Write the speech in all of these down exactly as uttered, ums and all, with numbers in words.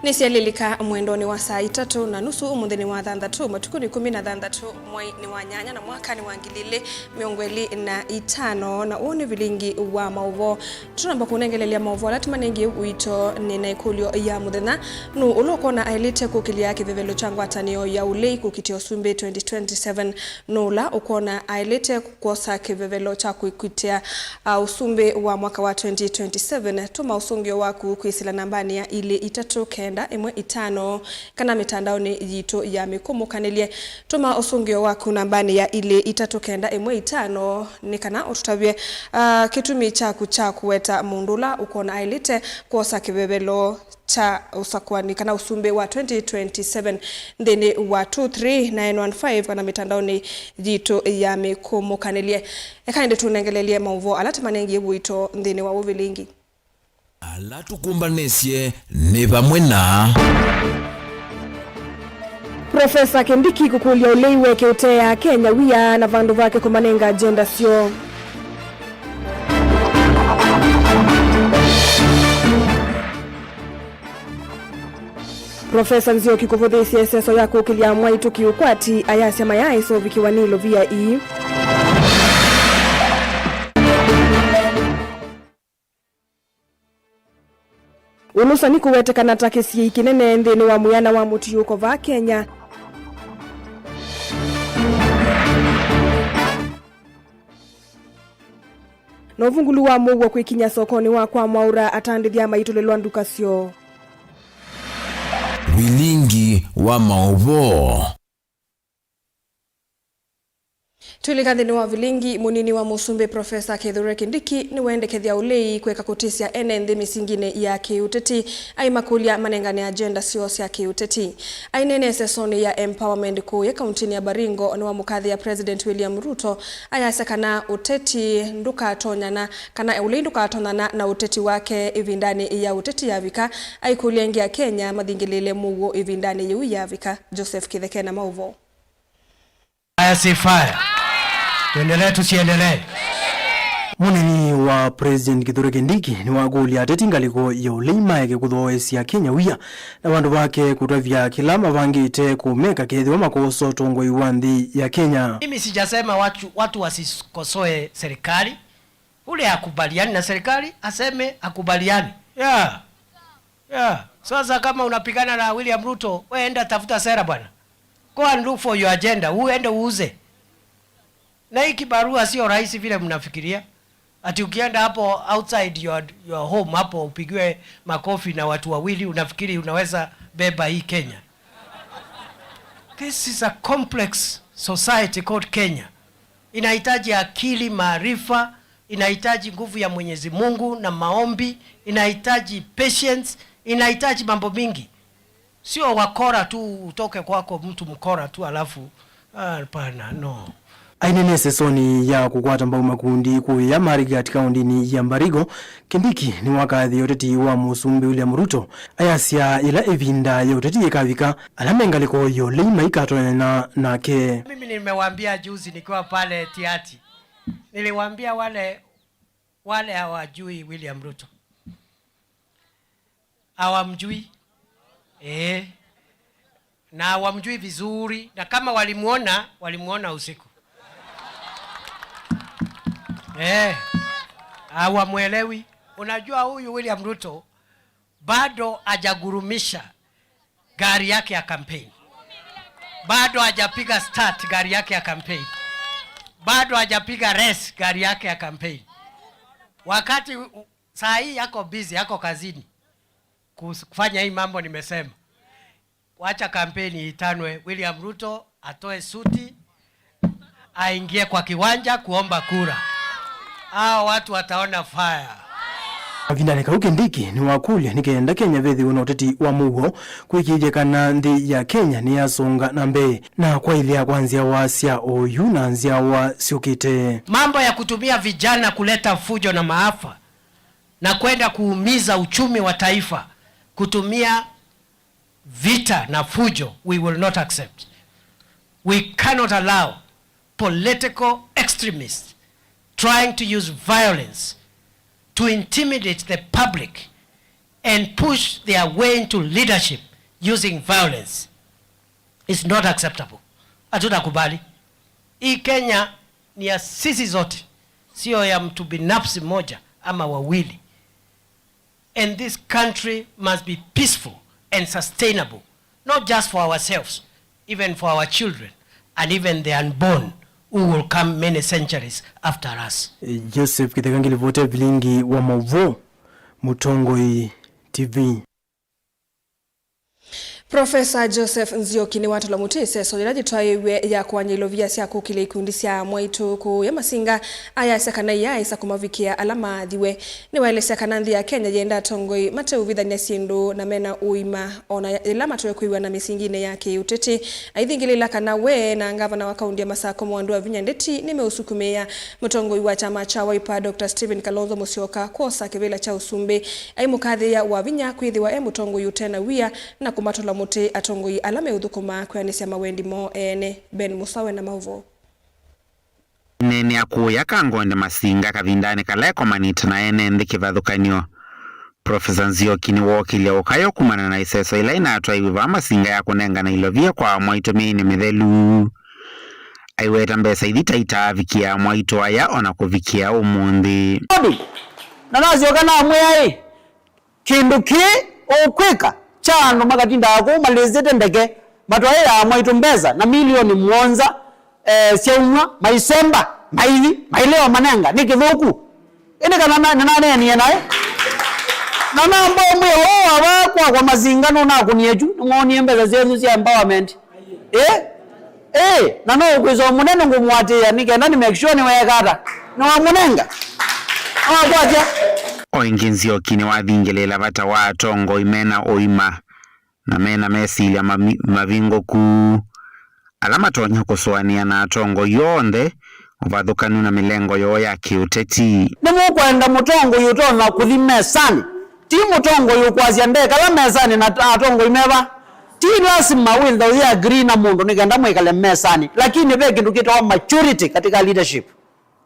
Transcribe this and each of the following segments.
Nĩsyalilika mwendonĩ wa saa itatũ na nusu ũmũnthĩ nĩ wa thanthatũ, matukũ nĩ ikũmi na thanthatũ, mwai nĩ wa nyanya na mwaka nĩ wa ngili ilĩ mĩongo ĩlĩ na itano, na ũũ nĩ vilingi wa maũvoo. Tũnamba kũnengelelya maũvoo ala tũmanengie ũito nĩ na ĩkũlyo ya mũthenya, nũũ ũla ũkwona aĩlĩte kũkĩlya kĩvevelo kya ngwatanĩo ya ũlei kũkitĩa ũsumbĩ twenty twenty-seven? Nũũ ũla ũkwona aĩlĩte kwosa kĩvevelo kya kwĩkitĩa, a, ũsumbĩ wa mwaka wa twenty twenty-seven? Tũma ũsũngĩo waku kwĩsĩla nambanĩ ya ilĩ itatũ kenda ĩmwe itano kana mĩtandaonĩ yitũ ya mĩkũmũkanĩlye. Tũma ũsũngĩo waku nambanĩ ya ilĩ itatũ kenda ĩmwe itano nĩ kana ũtũtavye, a, kĩtumi kyaku kya kũweta mũndũ ũla ũkwona aĩlĩte kwosa kĩvevelo kya ũsakũani kana ũsumbĩ wa twenty twenty-seven nthĩnĩ wa two three nine one five kana mĩtandaonĩ yitũ ya mĩkũmũkanĩlye. Eka ĩndĩ tũnengelelye maũvoo ala tũmanengie ũito nthĩnĩ wa ũvilingi. Ala tũkũmbanĩsye nĩ vamwe na Profesa Kindiki kũkũlya ũlei weke ũteea Kenya wia na vandũ vake kũmanenga agenda syoo. Profesa Nzioki kũvũthĩĩsya ĩseso ya kũkĩlya mwaitũ kĩũkwati, ayasya mayaaĩsa ũvikĩwa nĩ ilovia ii. Ũlũsani kũwetekana ta kĩsiĩi kĩnene nthĩnĩ wa mũyana wa mũtiũko vaa Kenya. Na ũvungũlu wa mũuo kwĩkinya sokonĩ wa kwa Mwaũra atandĩthya maitũlĩlwa nduka syoo. Vilingi wa maũvoo. Twĩlika nthĩnĩ wa vilingi, mũnini wa mũsumbĩ Profesa Kithure Kindiki nĩwendekethya ũlei kweka kũtĩsya ene nthĩ mĩsinginĩ ya kĩũteti, aimakũlya manengane agenda syoo sya kĩũteti. Aineena ĩsesonĩ ya Empowerment kũũya kauntinĩ ya Baringo, nĩwamũkathĩa President William Ruto, ayasya kana ũteti ndũkatonyana, kana ũlei ndũkatonyana na ũteti wake ĩvindanĩ ya ũteti yavika, aikũlya ĩngĩ Akenya mathingĩlĩĩle mũuo ĩvindanĩ yĩu yavika. Joseph Kĩtheke na maũvoo. Fire si fire. Tuendelee, tusiendelee? Mũnini wa President Kithure Kindiki nĩwakũlya ateti ngalĩko ya ũlei maeke kũthooesya Kenya wia na vandũ vake kũtavya kĩla mavangĩte kũmeka kethĩwa makoosa ũtongoi wa nthĩ ya Kenya. Mimi sijasema watu, watu wasikosoe serikali. Ule hakubaliani na serikali, aseme hakubaliani. Yeah. Yeah. Sasa kama unapigana na William Ruto, we enda tafuta sera bwana. Go and look for your agenda. Uende uuze. Na hii kibarua sio rahisi vile mnafikiria. Ati ukienda hapo outside your, your home hapo upigiwe makofi na watu wawili, unafikiri unaweza beba hii Kenya. This is a complex society called Kenya. Inahitaji akili, maarifa, inahitaji nguvu ya Mwenyezi Mungu na maombi, inahitaji patience, inahitaji mambo mingi. Sio wakora tu, utoke kwako mtu mkora tu alafu, ah, hapana, no. Aineena ĩsesonĩ ya kũkwata mbau makundi kũya Marigat kaũndĩnĩ ya Baringo, Kindiki nĩwakathie ũteti wa mũsumbĩ William Ruto, ayasya yĩla ĩvinda ya ũteti yĩkavika, ala me ngalĩko ya ũlei maikatonyana nake. Mimi nimewaambia juzi nikiwa pale Tiaty, niliwaambia wale, wale hawajui William Ruto. Hawamjui. Eh. Na hawamjui vizuri. Na kama walimuona, walimuona usiku. Eh. Hawamwelewi. Unajua huyu William Ruto bado hajagurumisha gari yake ya campaign. Bado hajapiga start gari yake ya campaign. Bado hajapiga race gari yake ya campaign. Wakati u-, saa hii yako busy, yako kazini kus-, kufanya hii mambo nimesema. Wacha kampeni itanwe, William Ruto atoe suti, aingie kwa kiwanja kuomba kura. Hao watu wataona fire. Kavindanĩ kau Kindiki nĩwakũlya nĩ kenda Kenya vethĩwe na ũteti wa mũuo, kwĩkĩĩthya kana nthĩ ya Kenya nĩyasonga na mbee na kwaĩlya kwa nzyawa sya oyu na nzyawa syũkĩte. Mambo ya kutumia vijana kuleta fujo na maafa na kwenda kuumiza uchumi wa taifa, kutumia vita na fujo, we will not accept. We cannot allow political extremists trying to use violence to intimidate the public and push their way into leadership using violence is not acceptable. Hatutakubali. Hii Kenya ni ya sisi zote, sio ya mtu binafsi mmoja ama wawili. And this country must be peaceful and sustainable, not just for ourselves, even for our children and even the unborn who will come many centuries after us. Joseph Kitheka ngilivoti ya vilingi wa mauvoo, Mũtongoi T V. Profesa Joseph Nzioki nĩwatũla mũtĩ ĩseso yĩla yĩtwaĩĩw'e ya kũany'a ilovia sya kũkĩlya ikundi sya amwaitũ kũũya Masinga, ayasya kana iyaaĩsa kũmavikĩa ala maathiwe. Nĩwaelesya kana nthĩ ya Kenya yĩenda atongoi mateũvithany'a syĩndũ na mena ũima, o na yĩla matoekwĩw'ana mĩsinginĩ ya kĩũteti. Aithingĩlĩĩla kana we na ngavana wa kaunti ya Masako Mwandu Wavinya Ndeti nĩmeũsukumĩĩa mũtongoi wa kyama kya Wiper, Doctor Stephen Kalonzo Musyoka, kwosa kĩvĩla kya ũsumbĩ. Aimũkathĩĩa Wavinya kwĩthĩwa e mũtongoi ũte na wia na kũmatũla mũtĩ atongoi ala meũthũkũma kwĩanĩsya mawendi moo ene. Ben Musawe na maũvoo. Neenea kũũya Kangonde Masinga kavindanĩ kala ekomanĩte na ene nthĩ kĩvathũkany'o, Profesa Nzioki nĩwookĩlya ũkayo kumana na ĩseso ĩla ĩnatwaiwe vaa Masinga ya kũnengana ilovia kwa amwaitũ mĩinĩ mĩthelu. Aiweta mbesa ithi ta itaavikĩa amwaitũ aya o na kũvikĩa ũmũnthĩ. Bobby, na nasyoka namwĩa-ĩ, kĩndũ kĩĩ ũkwĩka kya andũ makatindaa kũu malĩsĩte ndeke matwaĩe amwaitũ mbesa na milioni mũonza, eh, syaumw'a, maisemba, maithi, maileo manenga, nĩ kĩthũku. Ĩndĩ kana na- nĩnaneenie naĩ? Na namba ũmwĩa ũũ ava kwakwa Masinga nũnakũnie kyu, nĩmwonie mbesa syenyu sya empowerment. Ĩ? Ĩ, na no ũkwĩsa mũnene ngũmũatĩĩa nĩ kenda nĩ make sure nĩweeka ata? Nĩwamũnenga? Nĩwakwatya? O ĩngĩ Nzioki nĩwathingĩlĩĩla vata wa atongoi mena ũima na mena mesilya mami- mavingũku, ala matonya kũsũanĩa na atongoi onthe ũvathũkanu na mĩlengo yoo ya kĩũteti. Nĩmũkwenda mũtongoi ũtonya kũthi mesanĩ, ti mũtongoi ũkwasya ndekala mesanĩ na atongoi meva. Ti lasima wĩtha ũyĩ agree na mũndũ nĩ kenda mwĩkale mesanĩ, lakini ve kĩndũ kĩtawa maturity katika leadership.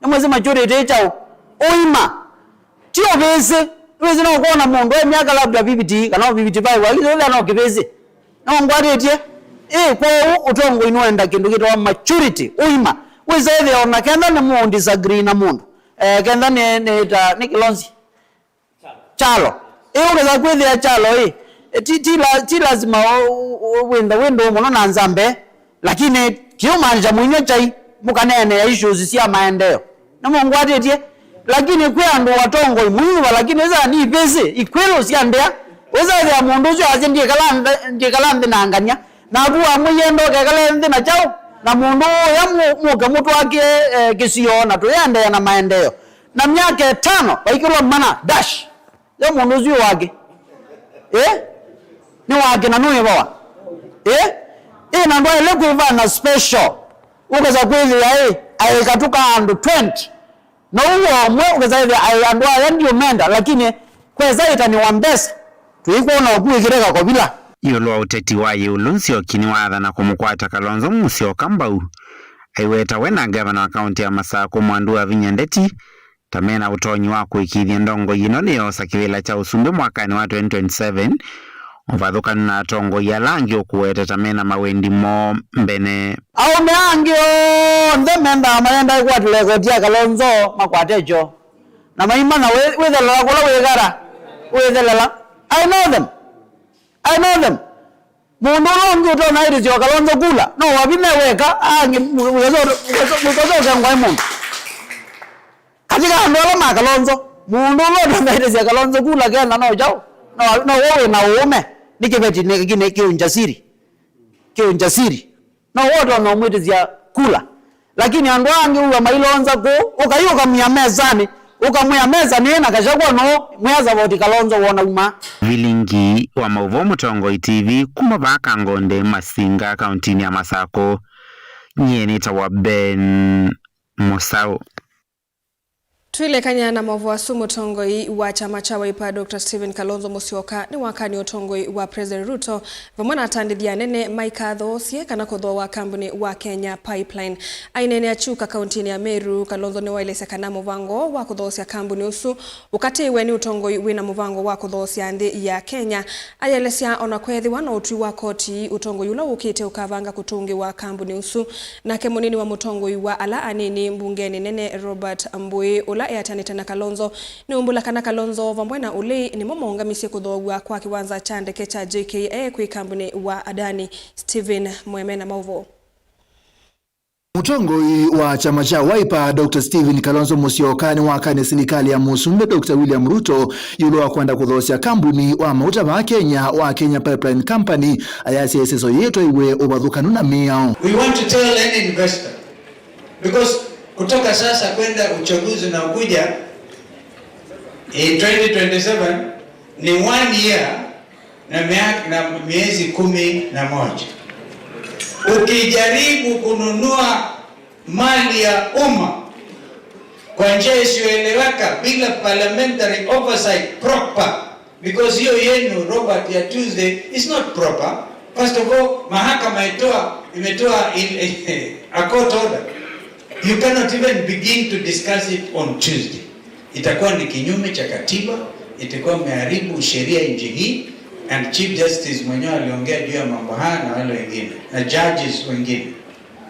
Nĩmwĩsĩ maturity ĩ kyaũ? Ũima. Ti ũvĩsĩ. Nĩwĩsĩ no ũkwona mũndũ e myaka labda fifty kana fifty-five, lakini ũthĩa no kĩvĩsĩ. No ngwatĩtye? Ĩ, kwoou ũtongoi nũenda kĩndũ kĩtawa maturity, ũima. Wĩsa ĩthĩa o na kenda nĩ mũ disagree na mũndũ. Eh, kenda nĩ, nĩ ta, nĩ kĩlonzi. Kyalo. Ĩ, ũkesa kwĩthĩa kyalo, ĩ, ti, ti, la- ti lasima ũ- ũ- ũ- wĩnthe wĩ ndũũ mũno na nzambe, lakini kĩũmaanisha mũinywe kyai, mũkaneenea issues sya maendeeo. Nĩmũngwatĩtye? Lakini kwĩ andũ atongoi mũinyuva, lakini ĩsa ni ivĩsĩ, ikwĩlũ sya ndĩa, wĩsa ĩthĩa mũndũ ũsu asya, "Ndiĩkala nthĩ- ndiĩkala nthĩ na ngany'a." Naku wamwĩie ndokekale nthĩ na kyaũ? Na mũndũ ũya mũ- mũke mũtwakĩe, eh, kĩsio na tũyaendeea na maendeeo. Na myaka ĩtano vaikĩlwa mana, dash. Yo mũndũ ũsu wake. Eh? Nĩ wake na nũĩvawa. Eh? Ĩ na ndwaĩle kwĩvana special. Ũkesa kwĩthĩa ĩ, aĩ katũ ka andũ twenty. Na ũu ũmwe ũkesa ĩthĩa aĩ andũ aya ndiũmenda, lakini kwesa ĩtanĩwa mbesa. Tũikwona ũku ĩkĩleka kovila. Ĩũlũ wa ũteti wa ĩũlũ, Nzioki nĩwaathana kũmũkwata Kalonzo Musyoka mbau. Aiweta we na ngavana wa kaunti ya Masakũ Mwandu Wavinya Ndeti ta mena ũtonyi wa kũĩkĩĩthya ndongoi ĩno nĩyoosa kĩvĩla kya ũsumbĩ mwakanĩ wa twenty twenty-seven, ũvathũkanu na atongoi ala angĩ ũkũweta ta mena mawendi moo mbene. Aũme angĩ onthe mendaa mayenda ĩkwatĩle ĩkoti ya Kalonzo makwate kyo, na maimanya wĩ- wĩthelela kũla wĩkara, wĩthelela. I know them. I know them. Mũndũ ũla ũngĩ ũtonya ĩtĩsya Kalonzo kula no Wavinya weka, angĩ mũkasokengwa ĩ mũndũ. Katika andũ ala ma Kalonzo, mũndũ ũla ũtonya ĩtĩsya Kalonzo kula kenda no kyaũ? No, no we wĩ na ũũme, nĩ kĩveti, nĩ, nĩ, nĩ kĩũnjasiri. Kĩũnjasiri. No we ũtonya ũmwĩtĩsya kula. Lakini andũ aa angĩ ũw'a mailonza kũũ, ũkai ũkamwĩa mesanĩ, ũkamwĩa mesanĩ na Gachagua no mwĩa savoti Kalonzo wonauma. Vilingi wa maũvoo Mũtongoi T V kuma vaa Kangonde Masinga kauntinĩ ya Masakũ. Nyie nĩtawa Ben Mũsaũ. Twĩlekany'a na maũvoo asu, mũtongoi wa kyama kya Wiper, Doctor Stephen Kalonzo Musyoka, nĩwakanie ũtongoi wa President Ruto vamwe na atandĩthya anene maikathoosye kana kũthooa kambuni wa Kenya Pipeline. Aineenea Chuka kauntinĩ ya Meru, Kalonzo nĩwaelesya kana mũvango wa kũthoosya kambuni ũsu ũkatĩĩwe nĩ ũtongoi wĩna mũvango wa kũthoosya nthĩ ya Kenya. Ayelesya ona kweethĩwa na ũtwi wa koti, ũtongoi ũla wũkĩte ũkavanga kũtũngĩwa kambuni ũsu. Nake mũnini wa mũtongoi wa ala anini mbungenĩ nene Robert Mbũĩ, ũla eatanĩte na Kalonzo, nĩũmbũla kana Kalonzo vamwe na Ulei nĩmo maũngamisye kũthoow'a kwa kĩwanza kya ndeke kya J K A kwĩ kambuni wa Adani. Stephen Mweme na maũvoo. Mũtongoi wa kyama kya Wiper, Doctor Stephen Kalonzo Musyoka, nĩwakanie silikalĩ ya Mũsumbĩ Doctor William Ruto ĩũlũ wa kwenda kũthoosya kambuni wa mauta vaa Kenya wa Kenya Pipeline Company, ayasya ĩseso yĩĩ twaiwe ũvathũkanu na mĩao. We want to tell any investor, because kutoka sasa kwenda uchaguzi unaokuja in twenty twenty-seven ni one year na miaka, na miezi kumi na moja. Ukijaribu kununua mali ya umma kwa njia isiyoeleweka bila parliamentary oversight proper, because hiyo yenu, Robert, ya Tuesday is not proper. First of all, mahakama itoa, imetoa in, a court order. You cannot even begin to discuss it on Tuesday. Itakuwa ni kinyume cha katiba, itakuwa imeharibu sheria nchi hii, and Chief Justice mwenyewe aliongea juu ya mambo haya na wale wengine, na judges wengine.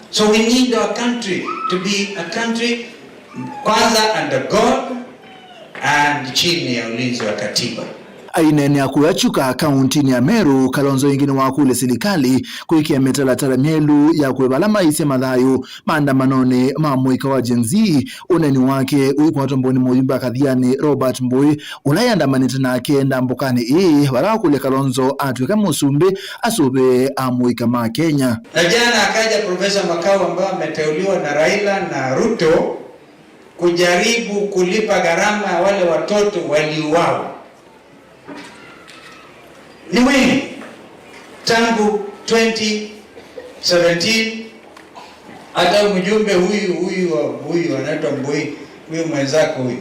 So we need our country to be a country kwanza under God and chini ya ulinzi wa katiba. Aineenea kũya Chuka kauntinĩ ya Meru, Kalonzo ĩngĩ nĩwakũlya silikalĩ kwĩkĩa mĩtalatala myaĩlu ya kũĩva ala maisye mathayũ maandamanonĩ ma mũika wa Gen Z. Ũneeni wake ũikwatwa mbũnĩ mũyumbe wa Kathiani Robert Mbũĩ, ũla eandamanĩte nake ndambũkanĩ ĩĩ, vala wakũlya Kalonzo atw'ĩka mũsumbĩ asũvĩe amũika ma Kenya. Na jana akaja Profesa Makau ambaye ameteuliwa na Raila na Ruto kujaribu kulipa gharama ya wale watoto waliuawa. Ni wengi tangu twenty seventeen. Hata mjumbe huyu, huyu wa, huyu anaitwa Mbui, huyu mwenzako huyu,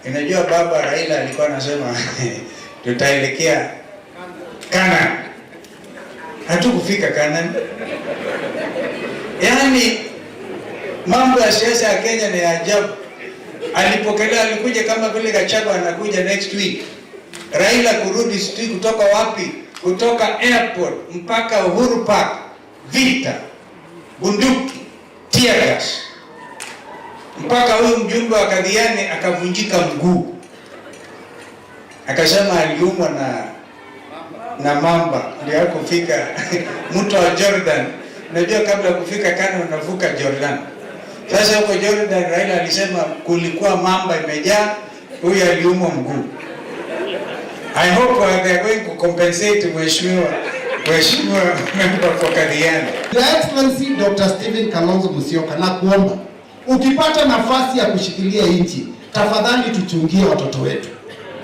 inajua baba Raila alikuwa anasema tutaelekea Canaan. Hatukufika Canaan. Yaani, mambo ya siasa ya Kenya ni ya ajabu. Alipokelewa, alikuja kama vile Gachagua anakuja next week. Raila kurudi sijui kutoka wapi, kutoka airport mpaka Uhuru Park, vita, bunduki, tear gas. Mpaka huyu mjumbe wa Kathiani akavunjika mguu. Akasema aliumwa na, na mamba, ndio hakufika mto wa Jordan. Unajua, kabla ya kufika Canaan unavuka Jordan. Sasa huko Jordan, Raila alisema kulikuwa mamba imejaa, huyu aliumwa mguu. I hope, uh, they are going to compensate mheshimiwa, mheshimiwa member for Kathiani. Your Excellency Doctor Stephen Kalonzo Musyoka, nakuomba, ukipata nafasi ya kushikilia nchi, tafadhali tuchungie watoto wetu.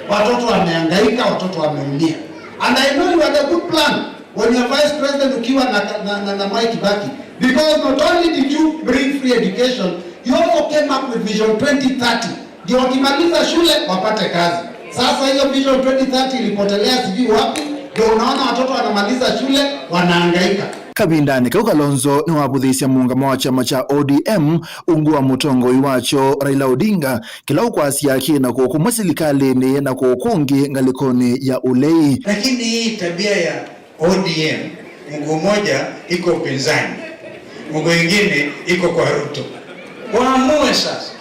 Watoto wamehangaika, watoto wameumia. And I know you had a good plan when you were vice president ukiwa na, na, na, na Mwai Kibaki. Because not only did you bring free education, you also came up with Vision twenty thirty. Ndio wakimaliza shule wapate kazi. Sasa hiyo Vision twenty thirty ilipotelea sijui wapi, ndio unaona watoto wanamaliza shule wanahangaika. Kavindanĩ kau, Kalonzo nĩwavũthĩĩsye mũũngamo wa kyama kya O D M ungu wa mũtongoi wakyo Raila Odinga, kĩla ũkwasya kĩ na kũũ kũmwe silikalĩnĩ na kũũ kũngĩ ngalĩkonĩ ya ũlei. Lakini hii tabia ya O D M, mguu moja iko upinzani, mguu ingine iko kwa Ruto. Waamue sasa.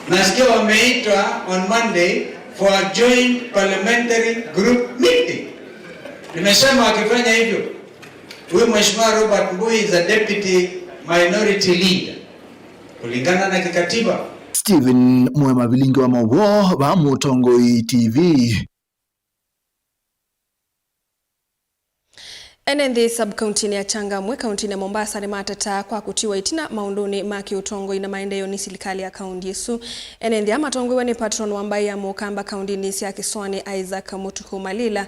Nasikia wameitwa on Monday for a joint parliamentary group meeting. Nimesema wakifanya hivyo, huyu Mheshimiwa Robert Mbui is a deputy minority leader kulingana na kikatiba. Stephen Mwema, vilingi wa maũvoo va Mũtongoi T V. Ene nthĩ sub-kauntinĩ ya Changamwe, kauntinĩ ya Mombasa, nĩmateta kwa kũtiwa ĩtina maũndũnĩ ma kĩũtongoi na maendeeo nĩ silikalĩ ya kaunti ĩsu. Ene nthĩ aa matongoew'e nĩ Patron wa mbaĩ ya Mũkamba kauntinĩ sya kĩsoanĩ, Isaac Mũtukũ Malila,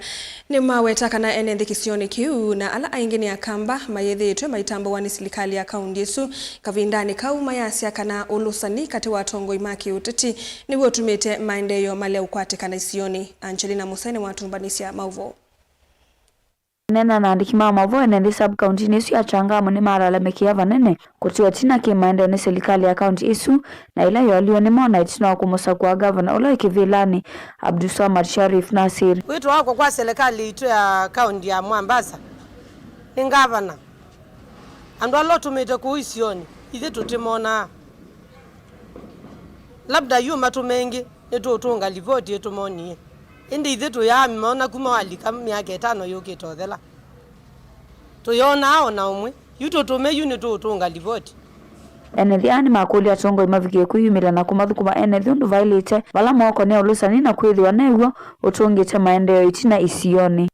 nĩmaweta kana ene nthĩ kĩsionĩ kĩu na ala aingĩ nĩ Akamba mayĩthĩĩtwe maitambũwa nĩ silikalĩ ya kaunti ĩsu kavindanĩ kau, mayasya kana ũlũsani katĩ wa atongoi ma kĩũteti nĩw'o ũtumĩte maendeeo malea ũkwatĩkana isionĩ. Angelina Mũsene watũmbanĩsya maũvoo. Kũneena na andĩki ma maũvoo ene nthĩ sub-kauntinĩ ĩsu ya Changamwe nĩmalalamĩkĩa vanene kũtiwa ĩtina kĩ maendeeo nĩ silikalĩ ya kaunti ĩsu, na ĩla yooliwe nĩmo na ĩtina wa kũmũsakũa ngavana ũla wĩ kĩvĩlanĩ, Abdulswamad Sharif Nasir. Wĩto wakwa kwa silikalĩ itũ ya kaunti ya Mombasa nĩ ngavana, andũ ala ũtũmĩte kũu isionĩ, ithyĩ tũtĩmonaa. Labda yu matũme ĩngĩ, nĩtũũtũnga livoti ĩtũmonie. Ĩndĩ ithyĩ tũyaamona kuma walika myaka ĩtano yũkĩte ũthela. Tũyonaa o na ũmwe. Yu tũtũme yu nĩtũũtũnga livoti. Ene nthĩ aa nĩmakũlya atongoi mavikĩe kwĩyumĩlya na kũmathũkũma ene nthĩ ũndũ vaĩlĩte, vala moko nĩ ũlũsani na kwĩthĩwa new'o ũtũngĩte maendeeo ĩtina isionĩ.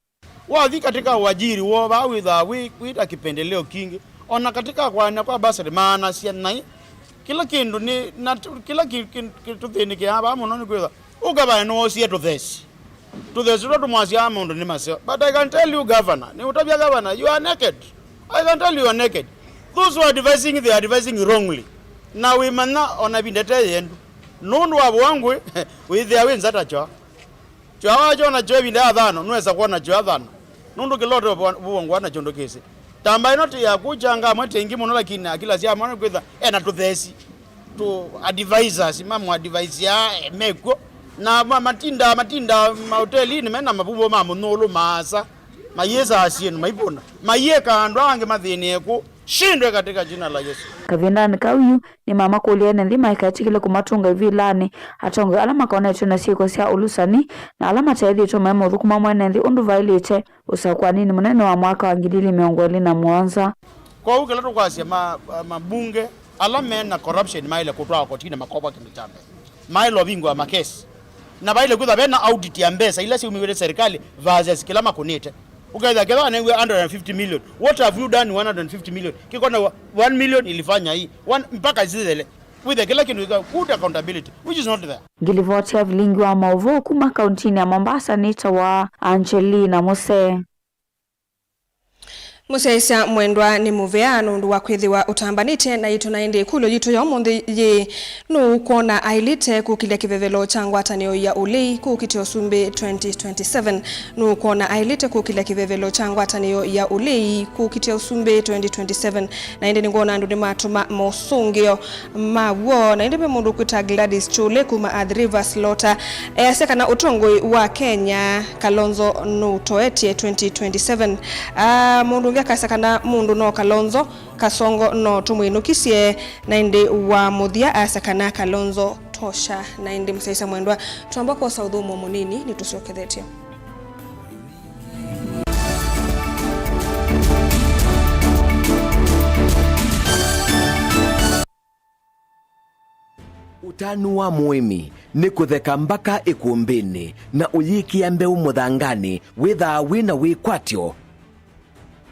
Wathi katika uajiri woo, vaa wĩthaa wĩ, wĩ na kipendeleo kingi. O na katika kwaanĩa kwa bursary, maanasya naĩ. Kĩla kĩndũ nĩ, na tu-, kĩla kĩ-, kĩ-, kĩtũthĩnĩkĩaa vaa mũno nĩ kwĩthwa ũgavana nĩwoosie tũthesi. Tũthesi tũla tũmwasyaa maũndũ nĩ maseo. But I can tell you, governor, nĩũtavya governor, you are naked. I can tell you are naked. Those who are advising, they are advising wrongly. Na wĩmanya o na ĩvinda ĩte yendu. Nũndũ wa vũa ngũĩ, wĩthĩa wĩ nza ta kyoa. Kyoa wakyona kyo ĩvinda ya thano, nũesa kwona kyoa thano. Nũndũ kĩla ũte vũongwa na kyondo kĩsĩ. Tamba ĩno ti ya kũkyanga amwe ti ĩngĩ mũno, lakini akila sya amwe nĩkwĩtha ena tũthesi. Tũ advisors, mamũ adviseaa mekw'o. Na ma-, matindaa, matindaa mahotelinĩ mena mavuvo ma mũnyũlũ maasa. Mayĩsaa syĩndũ maivũna. Mayĩka andũ aa angĩ mathĩnĩe kũ. Shindwe katika jina la Yesu. Kavindanĩ kau yu, nĩmamakũlya ene nthĩ maiketĩkĩle kũmatũnga ĩvĩlanĩ atongoi ala makonetw'e na syĩko sya ũlũsani na ala mateethĩtwe maimũthũkũma mwene nthĩ ũndũ vaĩlĩte ũsakũaninĩ mũnene wa mwaka wa ngili ili mĩongo ĩlĩ na mũonza. Kwoou kĩla tũkwasya ma-, mabunge ala me na corruption maĩle kũtwawa kotinĩ makovwa kĩndũ kya mbee. Maĩle ũvingũa makesi. Na vaĩle kwĩthwa ve na audit ya mbesa ila syaumiw'e nĩ serikali versus kĩla makũnĩte. Ũkethĩa kĩla wanengiwe one hundred fifty million, what have you done one hundred fifty million? Kĩkona one million ilifanya hii. One, mpaka zithele. Wĩthĩa kĩla kĩndũ kĩka good accountability, which is not there. Ngilivoti ya vilingi wa maũvoo kuma kauntinĩ ya Mombasa nĩtawa Angelina Mũsee. Mũsyaĩĩsya mwendwa nĩ mũvea nũndũ wa kwĩthĩwa ũtambanĩtye naitũ, na ĩndĩ ĩkũlyo yitũ ya ũmũnthĩ yĩ, nũũ ũkwona aĩlĩte kũkĩlya kĩvevelo kya ngwatanĩo ya ũlei kũkitĩa ũsumbĩ twenty twenty-seven? Nũũ ũkwona aĩlĩte kũkĩlya kĩvevelo kya ngwatanĩo ya ũlei kũkitĩa ũsumbĩ twenty twenty-seven? Na ĩndĩ nĩngwona andũ nĩmatũma mosũngĩo ma w'o. Na ĩndĩ ve mũndũ ũkwĩta Gladys Chule kuma Athi River Slaughter, easya kana ũtongoi wa Kenya, Kalonzo nũtoetye twenty twenty-seven. Ah, mũndũ ũngĩ akasya kana mũndũ no Kalonzo, Kasongo no tũmwĩnũkisye, na ĩndĩ wa mũthya asya kana Kalonzo tosha. Na ĩndĩ mũsyaĩĩsya mwendwa, twamba kwosa ũthũmũo mũnini, nĩtũsyokethetye. Ũtanu wa mũĩmi nĩ kũtheka mbaka ĩkũmbĩnĩ na ũyĩkĩa mbeũ mũthanganĩ wĩthaa wĩ na wĩkwatyo.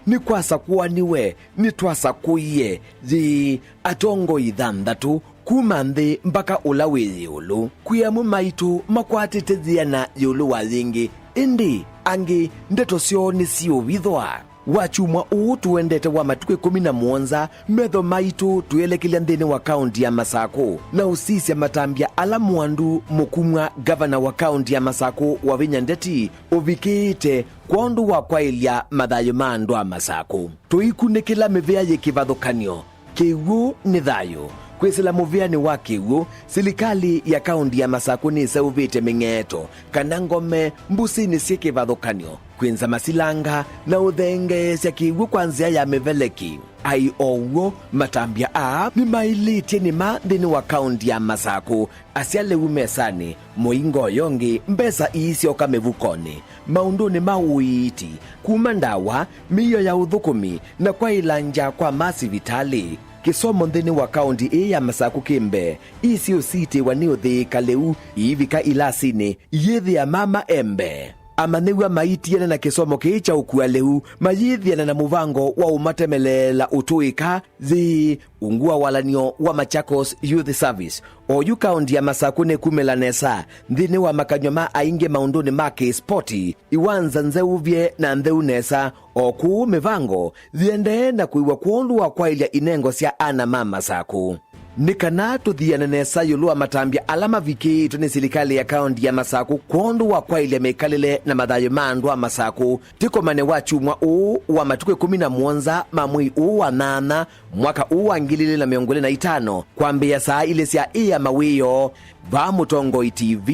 Nĩkwasakũaniwe, nĩtwasakũie, yĩĩ, atongoi thanthatũ kuma nthĩ mbaka ũla wĩ ĩũlũ. Kwĩ amwe maitũ makwatĩte yĩana ĩũlũ wa yĩngĩ, ĩndĩ angĩ ndeto syoo nĩsiũvithwa. Wakyumwa ũũ tũendete wa matukũ ĩkũmi na mũonza, metho maitũ twĩelekelya nthĩnĩ wa kaũnti ya Masakũ na ũsisya matambya ala Mwandu Mũkumwa, ngavana wa kaũnti ya Masakũ, wavinya ndeti ũvikĩĩte kwondũ wa kwaĩlya mathayũ ma andũ a Masakũ. Tũikunĩkĩla mĩvĩa yĩ kĩvathũkany'o. Kĩw'ũ nĩ thayũ. Kwĩsĩla mũvĩanĩ wa kĩw'ũ, silikalĩ ya kaũnti ya Masakũ nĩseũvĩte mĩng'eeto kana ngome mbũsĩnĩ syĩ kĩvathũkany'o, kwĩnza masilanga na ũthengeesya kĩw'ũ kwa nzĩa ya mĩveleki. Ai o w'o, matambya aa nĩmaĩlĩtye nĩma nthĩnĩ wa kaũnti ya Masakũ. Asya lĩu mesanĩ, mũingo ũyũ ũngĩ, mbesa iisyoka mĩvukonĩ, maũndũnĩ ma ũiiti, kuma ndawa, mĩio ya ũthũkũmi, na kwaĩlangya kwa ma sivitalĩ. Kĩsomo nthĩnĩ wa kaũnti ĩĩ ya Masakũ kĩ mbee, iisĩ ũsiitĩĩwa nĩ ũthĩĩka lĩu, iivika ilasinĩ, iyĩthĩa mama e mbee. Amanyĩw'a maitiana na kĩsomo kĩĩ kya ũkua lĩu mayĩthiana na mũvango wa ũmatemeleela ũtũĩka yĩĩ ungu wa walan'yo wa Machakos Youth Service. Oyu kaũnti ya Masakũ nĩkumĩla nesa nthĩnĩ wa makany'o ma aingĩ maũndũnĩ ma kĩspoti, iwanza nzeũvye na ntheu nesa, o kũu mĩvango yĩendee na kũiwa kwondũ wa kwaĩlya inengo sya ana ma Masakũ. Nĩ kana tũthiane nesa ĩũlũ wa matambya ala mavikĩĩtwe nĩ silikalĩ ya kaũnti ya Masakũ kwondũ wa kwaĩlya mĩkalĩle na mathayũ ma andũ a Masakũ, tĩkomane wakyumwa ũũ wa matukũ ĩkũmi na mũonza ma mwei ũũ wa nyanya, mwaka ũũ wa ngili ilĩ na mĩongo ĩlĩ na itano, kwambĩĩa saa ilĩ sya ĩa mawĩoo, vaa Mũtongoi T V.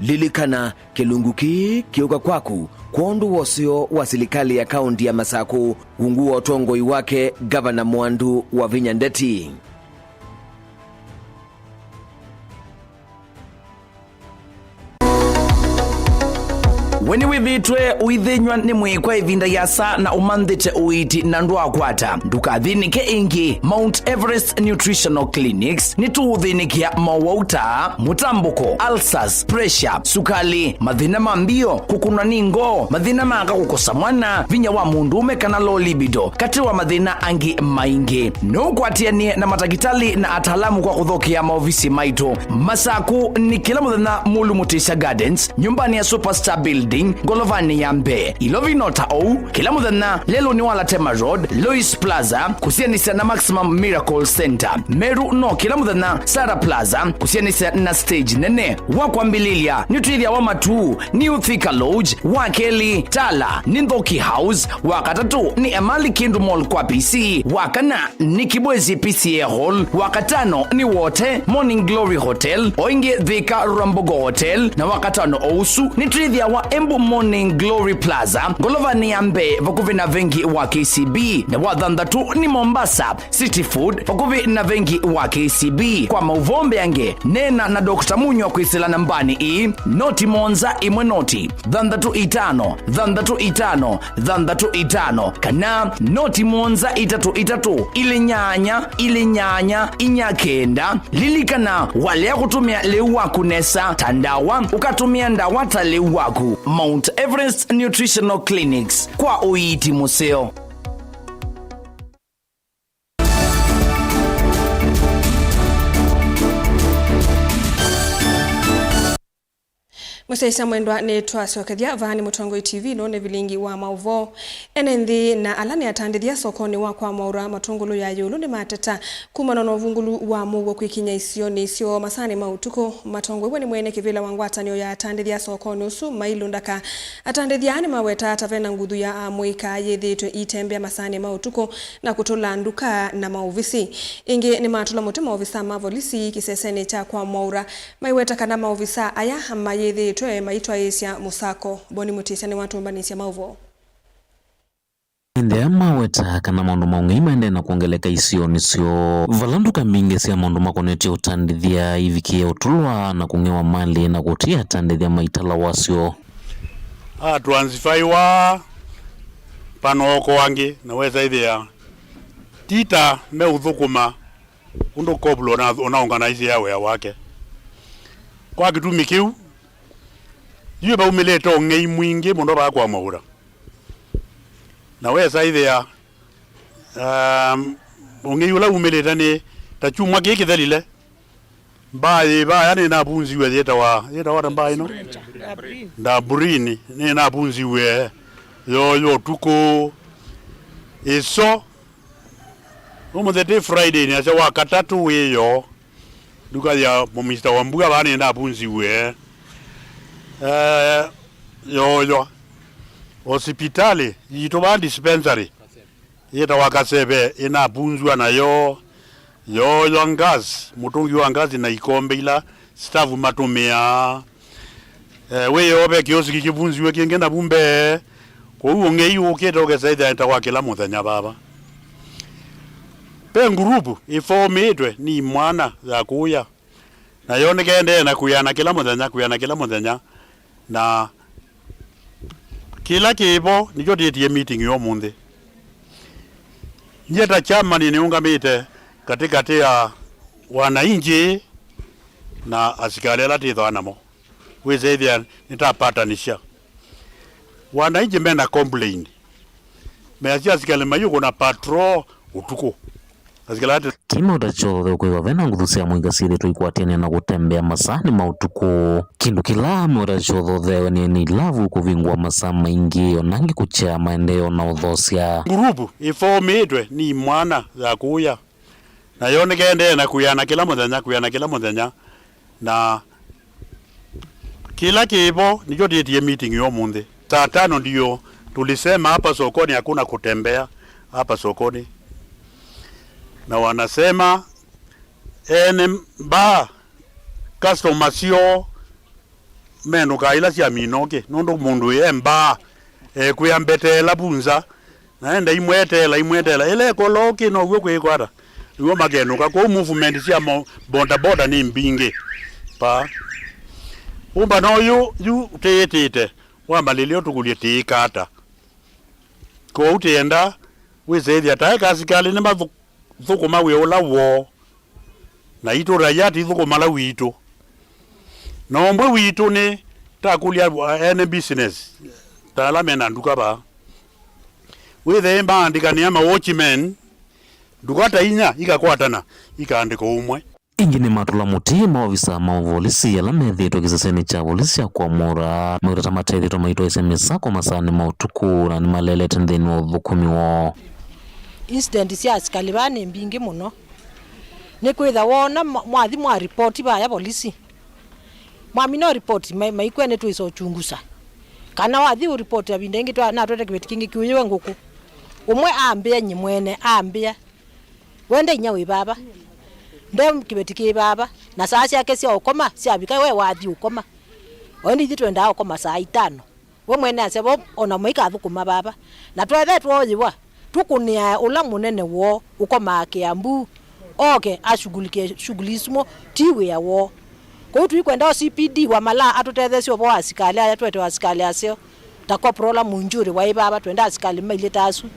Lilikana, kĩlungu kĩĩ kĩũka kwaku kwondũ wa ũseo wa silikalĩ ya kaũnti ya Masakũ, ungu wa ũtongoi wake Ngavana Mwandu Wavinya Ndeti. We nĩwĩthĩĩtwe ũithĩnyw'a nĩ mwĩĩ kwa ĩvinda yasa na ũmanthĩte ũiiti na ndwaakwata? Ndũkathĩnĩke ĩngĩ. Mount Everest Nutritional Clinics nĩtũũthĩnĩkĩa mowau ta mũtambũko, ulcers, pressure, sukali, mathĩna ma mbio, kũkũnwa nĩ ngoo, mathĩna ma aka kũkosa mwana, vinya wa mũndũũme kana low libido, katĩ wa mathĩna angĩ maingĩ. No ũkwatĩanĩe na matakĩtalĩ na ataalamu kwa kũthokea maovisi maitũ. Masakũ nĩ kĩla mũthenya Mulu Mutisya Gardens, nyũmbanĩ ya Superstar Building, ngolovanĩ ya mbee. Ilovi no ta ou, kĩla mũthenya lelũnĩ wa Latema Road, Lois Plaza, kũsianĩsya na Maximum Miracle Center. Meru no kĩla mũthenya Sarah Plaza, kũsianĩsya na stage nene. Wa kwambĩlĩlya, nĩtwĩthĩawa Matuu, New Thika Lodge, wa kelĩ, Tala, nĩ Nthoki House, wa katatũ, nĩ Emali Kindu Mall kwa P C, wa kana, nĩ Kibwezi P C A Hall, wa katano nĩ Wote Morning Glory Hotel, o ĩngĩ Thika Rambogo Hotel, na wa katano o ũsu nĩtwĩthĩawa Embu Morning Glory Plaza, ngolovanĩ ya mbee vakuvĩ na vengi wa K C B, na wa thanthatũ nĩ Mombasa City Food vakuvĩ na vengi wa K C B. Kwa maũvoo mbeange, neena na Doctor Munywa kwĩsĩla nambanĩ ĩĩ, noti mũonza ĩmwe noti thanthatũ itano thanthatũ itano thanthatũ itano, kana noti mũonza itatũ itatũ ilĩ nyanya ilĩ nyanya inya kenda. Lilikana, walea kũtũmĩa lĩu waku nesa ta ndawa, ũkatũmĩa ndawa ta lĩu waku. Mount Everest Nutritional Clinics, kwa ũiiti mũseo. Mũsyaĩĩsya mwendwa, nĩtwasokethya vaa nĩ Mũtongoi T V nũne vilingi wa maũvoo. Ene nthĩ na ala nĩ atandĩthya sokonĩ wa kwa mwaũra matũngũlũ ya ĩũlũ nĩmateta kumana na ũvungũlu wa mũuo kwĩkinya isionĩ syoo masaanĩ ma ũtukũ. Matongoew'e nĩ mwene kĩvĩla wa ngwatanĩo ya atandĩthya sokonĩ ũsu, Mailu Ndaka. Atandĩthya aa nĩmaweta ata vena nguthu ya amũika yĩthĩĩtwe iitembea masaanĩ ma ũtukũ na kũtũla nduka na maovisi. Ĩngĩ nĩmatũla mũtĩ maovisa ma volisi kĩsesenĩ kya kwa mwaũra. Maiweta kana maovisa aya mayĩthĩĩtwe maitwaĩĩsya mũsako. Boni Mũtĩsya nĩwatũmbanĩsya maũvoo. Ĩndĩ aya maweta kana maũndũ ma ũng'ei maendee na kwongeleka isionĩ syoo, vala nduka mbingĩ sya maũndũ makonetye ũtandĩthya ivikĩe ũtũlwa na kũng'ewa malĩ na kũtia atandĩthya maitala wasyo. Atransfaiwa panooko angĩ na wesa ĩthĩa ti ta meũthũkũma ũndũ Koblo ũna-, ũnaorganize ya wĩa wake. Kwa kĩtumi kĩu, yu vaumĩlĩte ũng'ei mwingĩ mũno vaa kwa mwaũra. Na wesa ĩthĩa, um, ũng'ei ũla umĩlĩte nĩ ta kyumwa kĩĩ kĩthelile, mbaa yĩ vaya nĩnavunziw'e yĩtawa, yĩtawa ata mbaa ĩno? Ndambrini. Nĩnavunziw'e yoyo ũtukũ. Ĩso, ũmũnthĩ tĩ Friday, nĩasya wa katatũ wĩyo. Nduka ya Mister Wambua vaa nĩnavunziw'e. Eh, yoyo. Osipitalĩ yitũ vaa dispensary yĩtawa Kaseve ĩnavunzwa nayo. Yoyo gas, mũtũngi wa gas na ikombe ila staff matũmĩaa. Eh, wĩoo ve kĩosiki kĩvunziwe kĩngĩ navu mbee. Kwoou ũng'ei ũkĩte ũkesa ĩthĩa ta wa kĩla mũthenya vava. Ve nguruvu ĩfomĩtwe nĩ imwana ya kũya, nayo nĩkendee na kwĩana kĩla mũthenya, kwĩana kĩla mũthenya, na kĩla kĩvo nĩkyo twĩtie meeting ya ũmũnthĩ. Nyie ta chairman nĩũngamĩte katĩkatĩ ya wananchi na asikalĩ ala twĩthwa namo. Wĩsĩ ĩthĩa nĩtapatanisya. Wananchi mena complain. Measya asikalĩ mayũkũna patrol ũtukũ. Asikalĩ ate. Kĩmauta kyothe ũkwĩwa vena nguthu sya mũika syĩthĩtwe ikwatĩanĩa na kũtembea masaanĩ ma ũtukũ. Kĩndũ kĩla mauta kyothe ũtheewe nĩ nĩ ilavu kũvingũa masaa maingĩ, ona angĩ kũkyaa maendeeo na ũthosya. Nguruvu ĩfomĩtwe nĩ imwana ya kũya. Na yo nĩkaendee na kwĩana kĩla mũthenya, kwĩana kĩla mũthenya. Na kĩla kĩvo nĩkyo twĩtie meeting ya ũmũnthĩ. Saa tano ndio tulisema hapa sokoni hakuna kutembea hapa sokoni. Na wanasema ene mbaa, customer syoo menũkaa ila sya Minoki, nũndũ mũndũ e mbaa ekwĩa mbeteela vu nza, na enda imweteela, imweteela. Ĩla ekolooki now'o kwĩkwata, nĩw'o makenũka. Kwoou movement sya mo-, bodaboda nĩ mbingĩ. Pa. Ũmbano ũyũ yu tĩĩtĩte, wamalĩlyo tũkũlye tĩĩka ata. Kwoou tĩenda wĩsĩthya tae kasikalĩ nĩmathu-, thũkũma wĩa ũla woo, naitũ raia tithũkũma la witũ. Na ũmwe witũ nĩ takũlya ene business, ta ala mena nduka vaa. Wĩthĩe maandĩkanĩa ma watchmen, nduka ta inya ikakwatana, ikaandĩka ũmwe. Ĩngĩ nĩmatũla mũtĩ maovisa ma ũvolisi ala methĩĩtwe kĩsesenĩ kya volisi kya Kwamũra, maitata matethĩtwe maitwaĩsya mĩsako masaanĩ ma ũtukũ, na nĩmalelete nthĩnĩ wa ũthũkũmi woo. Incident sya asikalĩ vaa nĩ mbingĩ mũno. Nĩkwĩtha woona mwa-, mwathi mwa report vaya volisi, mwamina report, mai-, maikwĩa nĩtwĩsa ũchungusa. Kana wathi ũreport avinda ĩngĩ twa-, natwete kĩveti kĩngĩ kĩũyĩwe ngũkũ. Ũmwe ambĩa nyie mwene, ambĩa, "We nde inya wĩ vava. Nde kĩveti kĩ vava. Na saa syake sya ũkoma syavika, we wathi ũkoma. O ĩndĩ ithyĩ twendaa ũkoma saa itano." We mwene asya, "Vo ona maikathũkũma vava. Na twethe twooyĩwa, tũkũnĩae ũla mũnene woo ũkomaa Kĩambu, oke ashughulikie shughuli isu mo, ti wĩa woo." Kwoou tũikwenda O C P D wa Malaa atũtetheesye ũvoo wa asikalĩ aya, twete asikalĩ aseo. Ta Corporal Munjuri waĩ vava, twenda asikalĩ mailye ta asu.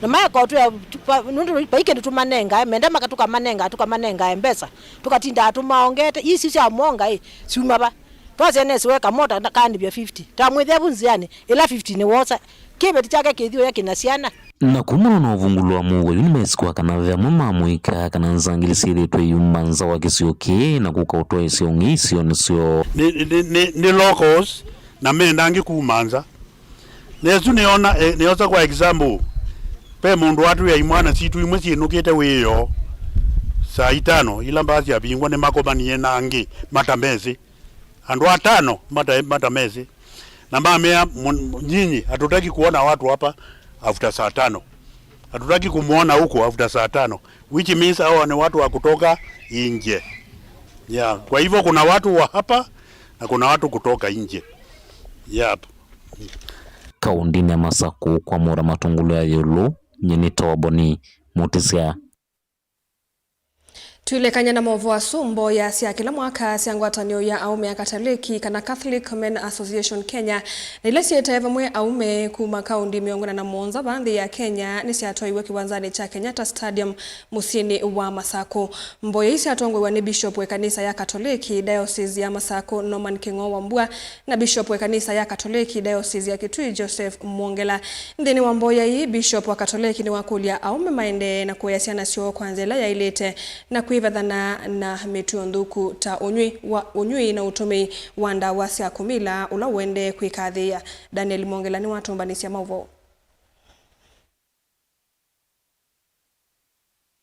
Na maeka ũtwĩa, tu-, va-, nũndũ vai kĩndũ tũmanengae, menda maka tũkamanenga, tũkamanengae mbesa, tũkatindaa tũmaongete. Ii sya monga ĩ, syuma va? Twasya nesi we kamota na kaandĩvya fifty. Tamwĩthĩa vu nzĩanĩ, ĩla fifty nĩ wosa. Kĩveti kyake kĩthi ũya kĩna syana. Na kumana na ũvungũlo wa mũuo yu nĩmesĩ kwa kana ve amwe ma mũika kana nzangili syĩthĩtwe iyuma nza wa kĩsio kĩĩ na kũka ũtwaĩsya ũng'ei isionĩ syoo. Nĩ, nĩ, nĩ, nĩ locals na menda angĩ kuma nza. Na ĩsu nĩona, eh, nĩosa kwa example, ve mũndũ watwĩa imwana sitũ imwe syĩnũkĩte wĩoo saa itano, ila mbaa syavingwa, nĩmakomanie na angĩ matamesĩ. Andũ atano mata-, matamesĩ. Na mamea, "Mun-, nyinyi, hatutaki kuona watu hapa after saa tano. Hatutaki kumwona huko after saa tano." Which means hawa ni watu wa kutoka nje. Yeah. Kwa hivyo kuna watu wa hapa na kuna watu kutoka nje. Yep. Kaũndĩnĩ ya Masakũ, Kwamũra matũngũlũ ya ĩũlũ, nyie nĩ Toboni Mũtĩsya. Twĩlekany'a na maũvoo asu, mboya sya kĩla mwaka sya ngwatanĩo ya aũme ya Katoleki, kana Catholic Men Association Kenya, na ila syĩtae vamwe aũme kuma kaũndi mĩongo ĩna na mũonza vaa nthĩ ya Kenya, nĩsyatwaiwe kĩwanzanĩ kya Kenyatta Stadium mũsyĩnĩ wa Masakũ. Mboya ii syatongoew'a nĩ Bishop wa ĩkanisa ya Katoleki Diocese ya Masakũ, Norman Kĩng'oo Wambua, na Bishop wa ĩkanisa ya Katoleki Diocese ya Kitui, Joseph Mwongela. Nthĩnĩ wa mboya ii, Bishop wa Katoleki nĩwakũlya aũme maendee na kũea syana syoo kwa nzĩa ĩla yaĩlĩte na kwĩvathana na mĩtuo nthũku ta ũnyw'ĩ wa, ũnyw'ĩ na ũtũmĩi wa ndawa sya kũmila ũla ũendee kwĩkathĩĩa. Daniel Mwongela nĩwatũmbanĩsya maũvoo.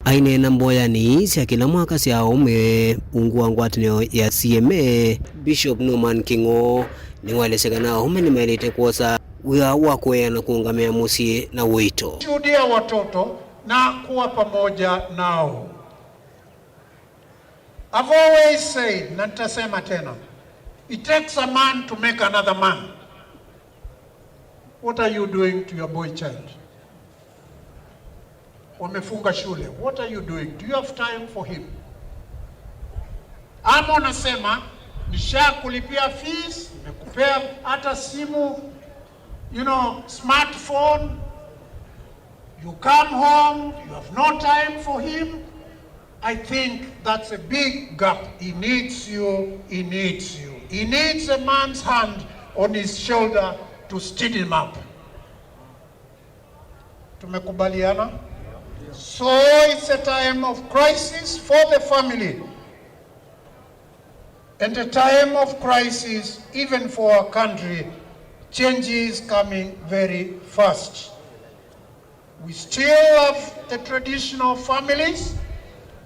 Aineena mboyanĩ ii sya kĩla mwaka sya aũme ungu wa ngwatanĩo ya C M A, Bishop Norman Kĩng'oo nĩwaelesya kana aũme nĩmaĩlĩte kwosa wĩa wa kũea na kũũngamĩa mũsyĩ na ũito. Shuhudia watoto na kuwa pamoja nao. I've always said, na nitasema tena, it takes a man to make another man. What are you doing to your boy child? Wamefunga shule. What are you doing? Do you have time for him? Ama unasema, "Nishakulipia fees, nimekupea hata simu, you know, smartphone. You come home, you have no time for him." I think that's a big gap. He needs you, he needs you. He needs a man's hand on his shoulder to steady him up. Tumekubaliana? So it's a time of crisis for the family and a time of crisis even for our country. Change is coming very fast. We still have the traditional families.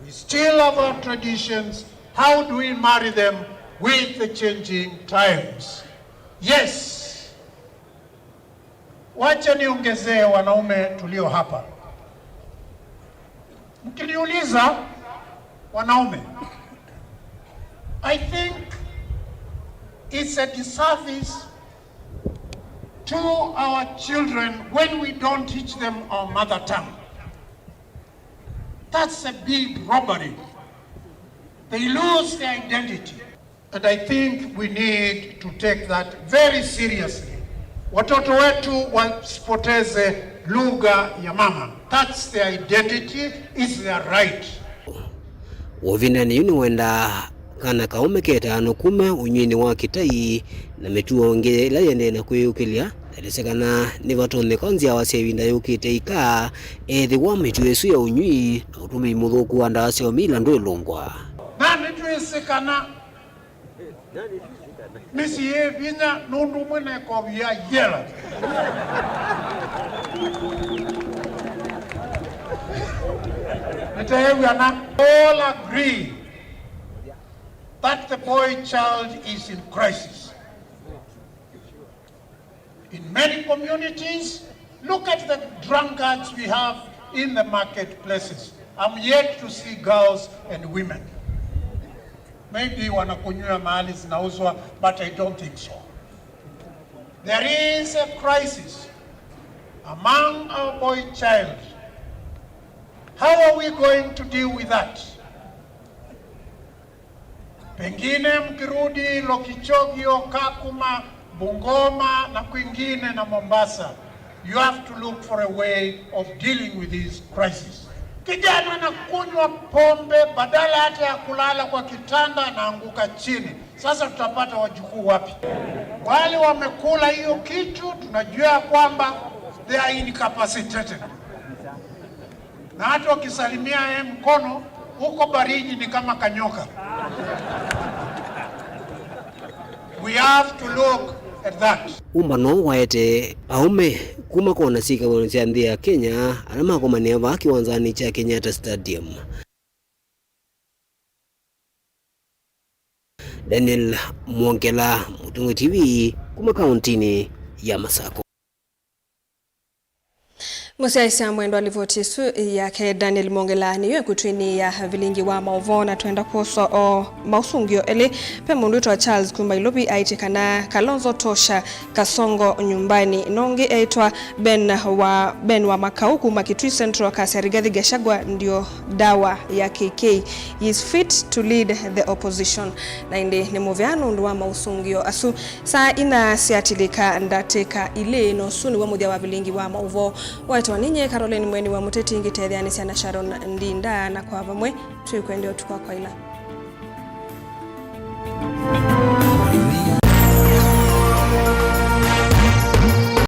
We still have our traditions. How do we marry them with the changing times? Yes. Wacha niongezee wanaume tulio hapa. Mkiniuliza, wanaume, I think it's a disservice to our children when we don't teach them our mother tongue. That's a big robbery. They lose their identity. And I think we need to take that very seriously. Watoto wetu wasipoteze lugha ya mama. That's their identity, it's their right. Ũvindanĩ yu nĩwendaa kana kaũme ketaano kuma ũnyw'ĩnĩ wa kĩtai na mĩtuo ĩngĩ ĩla yĩendee na kwĩyũkĩlya. Elesya kana nĩvatonyeka nzyawa sya ĩvinda yũkĩte ika ethĩwa mĩtuo ĩsu ya ũnyw'ĩ na ũtũmĩi mũthũku wa ndawa sya ũmila ndwĩlũngwa. Na nĩtwĩsĩ kana mĩsyĩ yĩ vinya nũndũ ũmwe na ĩkovi ya yela. Nĩteew'ana all agree that the boy child is in crisis. In many communities, look at the drunkards we have in the marketplaces. I'm yet to see girls and women. Maybe wanakunywa mahali zinauzwa, but I don't think so. There is a crisis among our boy child. How are we going to deal with that? Pengine mkirudi Lokichogio, Kakuma, Bungoma na kwingine na Mombasa, you have to look for a way of dealing with this crisis. Kijana anakunywa pombe, badala hata ya kulala kwa kitanda anaanguka chini. Sasa tutapata wajukuu wapi? Wale wamekula hiyo kitu, tunajua kwamba they are incapacitated. Na hata ukisalimia yeye mkono, huko baridi ni kama kanyoka. We have to look at that. Ũmbano waete aũme kuma kona syĩkavonĩ sya nthĩ ya Kenya ala makomanĩa vaa kĩwanzanĩ kya Kenyatta Stadium. Daniel Mwongela, Mũtũng'e T V, kuma kaũntĩnĩ ya Masako. Mũsyaĩĩsya mwendwa, livoti ĩsu yake Daniel Mwongela nĩyo ĩkũtwinĩĩa vilingi wa maũvoo, na twenda kwosa o maũsũngĩo elĩ. Ve mũndũ wĩtwa Charles kuma Ilovi aĩtye kana Kalonzo tosha, Kasongo nyumbani. Na ũngĩ eĩtwa Ben wa, Ben wa Makau kuma Kitui Central akasya Rigathi Gachagua ndio dawa ya K K. He is fit to lead the opposition. Na ĩndĩ nĩ mũvea nũndũ wa maũsũngĩo asu. Saa inya syatilĩka ndatĩka ilĩ, na ũsu nĩw'o mũthya wa vilingi wa maũvoo. Waĩtwa ninyie Caroline Mweni wa Mũteti, ngĩtetheanĩsya na Sharon Ndinda, na kwa vamwe twĩkwendea ũtukũ wa kwaĩla.